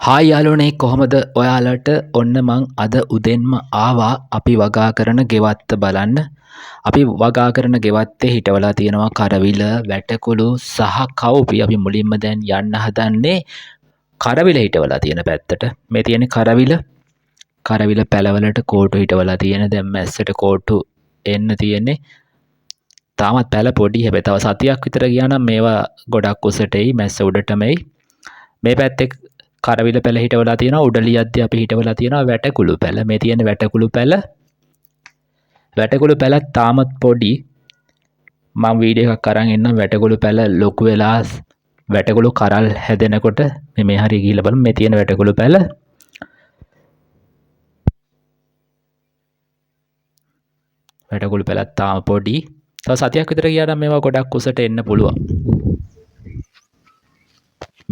Hi යාළුවනේ, කොහොමද ඔයාලට? ඔන්න මං අද උදෙන්ම ආවා අපි වගා කරන ගෙවත්ත බලන්න. අපි වගා කරන ගෙවත්තේ හිටවලා තියෙනවා කරවිල, වැටකුළු සහ කවුපි. අපි මුලින්ම දැන් යන්න හදන්නේ කරවිල හිටවලා තියෙන පැත්තට. මේ තියෙන්නේ කරවිල. කරවිල පැලවලට කෝටු හිටවලා තියෙන. දැන් මැස්සට කෝටු එන්න තියෙන්නේ. තාමත් පැල පොඩි. හැබැයි තව සතියක් විතර ගියා නම් මේවා ගොඩක් උසට එයි, මැස්ස උඩටම එයි. මේ පැත්තේ කරවිල පැල හිටවලා තියෙනවා. උඩ ලියද්දී අපි හිටවලා තියෙනවා වැටකුළු පැල. මේ තියෙන වැටකුළු පැල. වැටකුළු පැලත් තාමත් පොඩි. මං වීඩියෝ එකක් අරන් එන්නම් වැටකුළු පැල ලොකු වෙලා වැටකුළු කරල් හැදෙනකොට මේ හරිය ගිහිල්ලා බලමු. මේ තියෙන වැටකුළු පැල. වැටකුළු පැලත් තාම පොඩි. තව සතියක් විතර ගියා නම් මේවා ගොඩක් උසට එන්න පුළුවන්.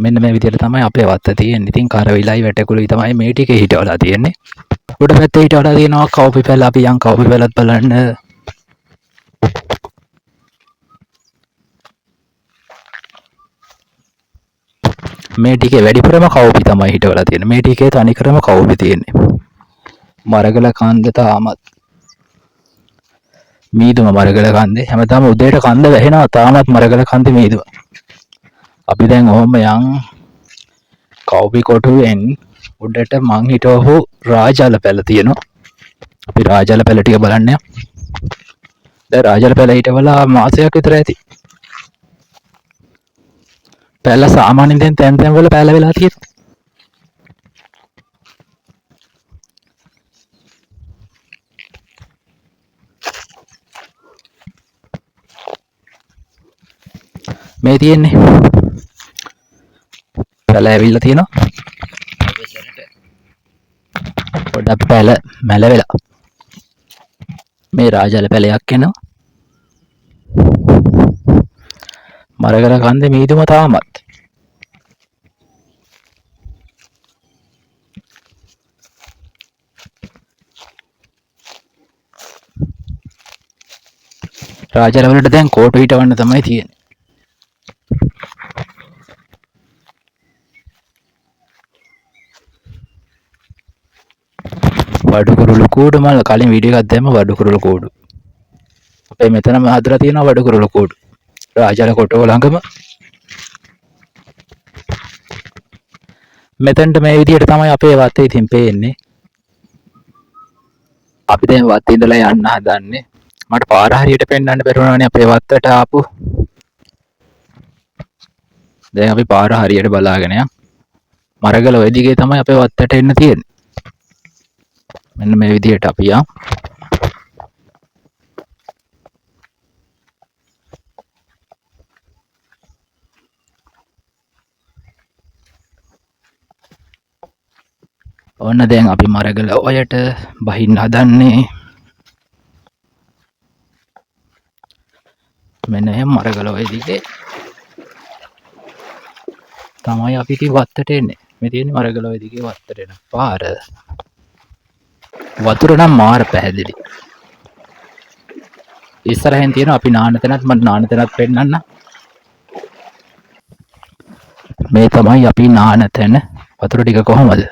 මෙන්න මේ විදිහට තමයි අපේ වත්ත තියෙන්නේ. ඉතින් කරවිලයි වැටකුළුයි තමයි මේ ටිකේ හිටවලා තියෙන්නේ. උඩ පැත්තේ හිටවලා තියෙනවා කවුපි පැල. අපි යන් කවුපි පැලත් බලන්න. මේ ටිකේ වැඩිපුරම කවුපි තමයි හිටවලා තියෙන්නේ. මේ ටිකේ තනිකරම කවුපි තියෙන්නේ. මරගල කන්ද තාමත් මීදුම. මරගල කන්දේ හැමදාම උදේට කන්ද වැහෙනවා. තාමත් මරගල කන්දේ මීදුම. අපි දැන් ඔහොම යන් කවුපි කොටුවෙන් උඩට මං හිටවපු රාජාල පැල තියෙනවා. අපි රාජාල පැල ටික බලන්න යමු. දැන් රාජාල පැල හිටවලා මාසයක් විතර ඇති. පැල සාමාන්‍යයෙන් දැන් තැන් තැන් වල පැල වෙලා තියෙනවා. මේ තියෙන්නේ පැල ඇවිල්ලා තියෙනවා. පොඩක් පැල මැල වෙලා. මේ රාජාල පැලයක් එනවා. මරගල කන්දේ මීදුම තාමත්. රාජාල වලට දැන් කෝටු හිටවන්න තමයි තියෙන්නේ. වඩුකුරුළු කූඩු මම කලින් වීඩියෝ එකක් දැම්ම වඩුකුරුළු කූඩු. අපේ මෙතනම හදලා තියෙනවා වඩුකුරුළු කූඩු. රාජාල කොටුව ළඟම. මෙතනට මේ විදිහට තමයි අපේ වත්තේ ඉතින් පේන්නේ. අපි දැන් වත්තේ ඉඳලා යන්න හදන්නේ. මට පාර හරියට පෙන්වන්න බැරි වුණානේ අපේ වත්තට ආපු. දැන් අපි පාර හරියට බලාගෙන යන්. මරගල ඔය දිගේ තමයි අපේ වත්තට එන්න තියෙන්නේ. මෙන්න මේ විදිහට අපි යන්. ඔන්න දැන් අපි මරගල ඔයට බහින්න හදන්නේ. මෙන්න එහෙම මරගල ඔය දිගේ තමයි අපි ඉතින් වත්තට එන්නේ. මේ තියෙන්නේ මරගල ඔය දිගේ වත්තට එන පාර. වතුර නම් මාර පැහැදිලි. ඉස්සරහෙන් තියෙන අපි නාන තැනත් මම නාන තැනත් පෙන්නන්න. මේ තමයි අපි නාන තැන. වතුර ටික කොහොමද?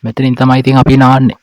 මෙතනින් තමයි ඉතින් අපි නාන්නේ.